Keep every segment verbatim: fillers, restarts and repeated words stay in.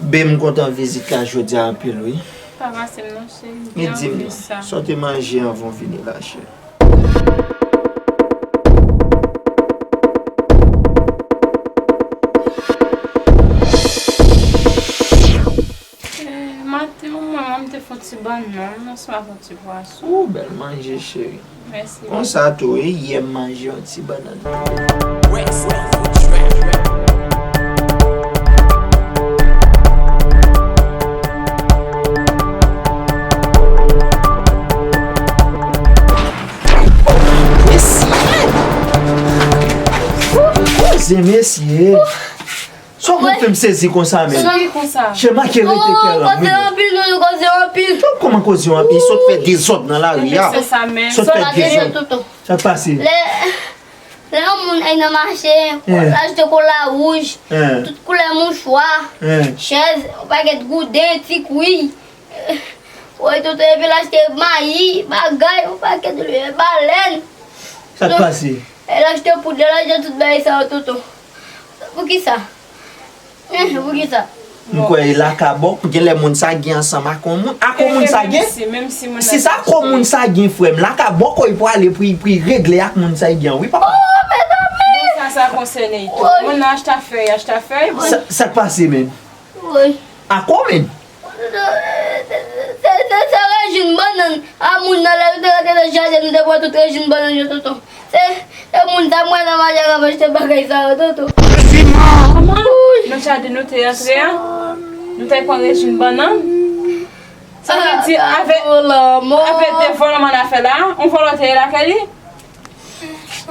Be, m kontan vizit la jodi a anpil, wi. Pa pase m non, cheri. E di m non, sa w te manje anvan w vini la, cheri? Eh, maten, mwen, mwen te fè yon ti bannann, ansama fè yon ti pwason. Ou bèl manje, cheri. Mèsi. Konsa tou, e yè m manje yon ti bannann. Mesye! Koze, mesye! Sa w konn fè m sezi konsa, men? Sa ki konsa? Chema ke rete kè la, wi. Koze anpil, nou koze anpil. Kòman koze anpil? Sot fè dezòd nan lari a. Sot fè dezòd. Sa k pase? Lè, lè yon moun ay nan mache, l achte kola wouj, tout koulè mouchwa, chèz, yon pakèt gouden, ti kwi. Woy, tonton, epi l achte mayi, bagay, yon pakèt balèn. Sa k pase? E l achte poud, l achte tout bagay sa yo, tonton. Poukisa? Eh, poukisa? M kwè e lakabòk, genlè moun sa gen ansanm ak yon moun. Ak yon moun sa gen? Si sa ak yon moun sa gen, frè m, lakabòk, wi, pou ale pou, pou regle ak moun sa gen, wi, papa. Oh, mezanmi! Bon, sa, sa konsène l tou. Moun nan achte afè, achte afè. Sa, sa k pase, menm? Wi. Ak ou menm? Se, se, se rejin bannann a moun nan, lè nou te rete nan jaden, nou te pran tout rejin bannann yo, tonton. Se, se moun sa mwen nan mache k ap achte bagay sa yo, tonton. Kòman? Nan jaden nou te antre a, nou t al pran rejin bannann? Sa vle di, avèk, avèk de vòlò m ann afè la, yon vòlò te ye lakay li?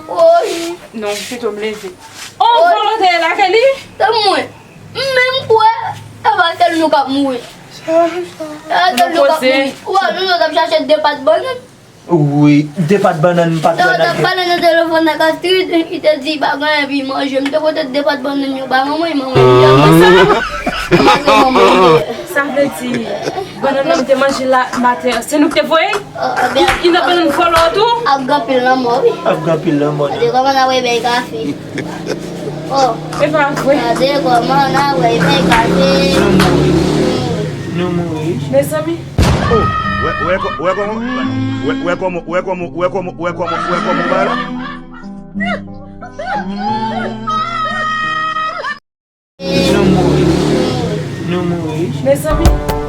Woy. Non, pito m leve. On vòlò te ye lakay li? Se mwen. M menm kwè, e pa sèl nou k ap mouri. E pa sèl nou k ap mouri. Ou wè, nou sot ap chache de pat bannann. Wi, de pat bannann m pa t wè nan. Lè w t ap pale nan telefòn ak Astrid, li te di pa gen anyen pou l manje. M te pote de pat bannann yo ba manman, manman li janbe sa. Sa vle di, bannann nan m te manje la maten an, se nou k te voye l? Li nan bannann vòlò tou? Ap gen anpil lanmò, wi. Ap gen anpil lanmò, non. Gade kòman n ap wè bèy kafe. Oh. E pa vre. Gade kòman n ap wè bèy kafe. Nou mouri. Nou mouri. Mezanmi. Oh, wè, wè kò-, wè kòman, wè, wè kòman, wè kòman, wè kòman, wè kòman, wè kòman bagay la? Nou mouri. Nou mouri. Mezanmi.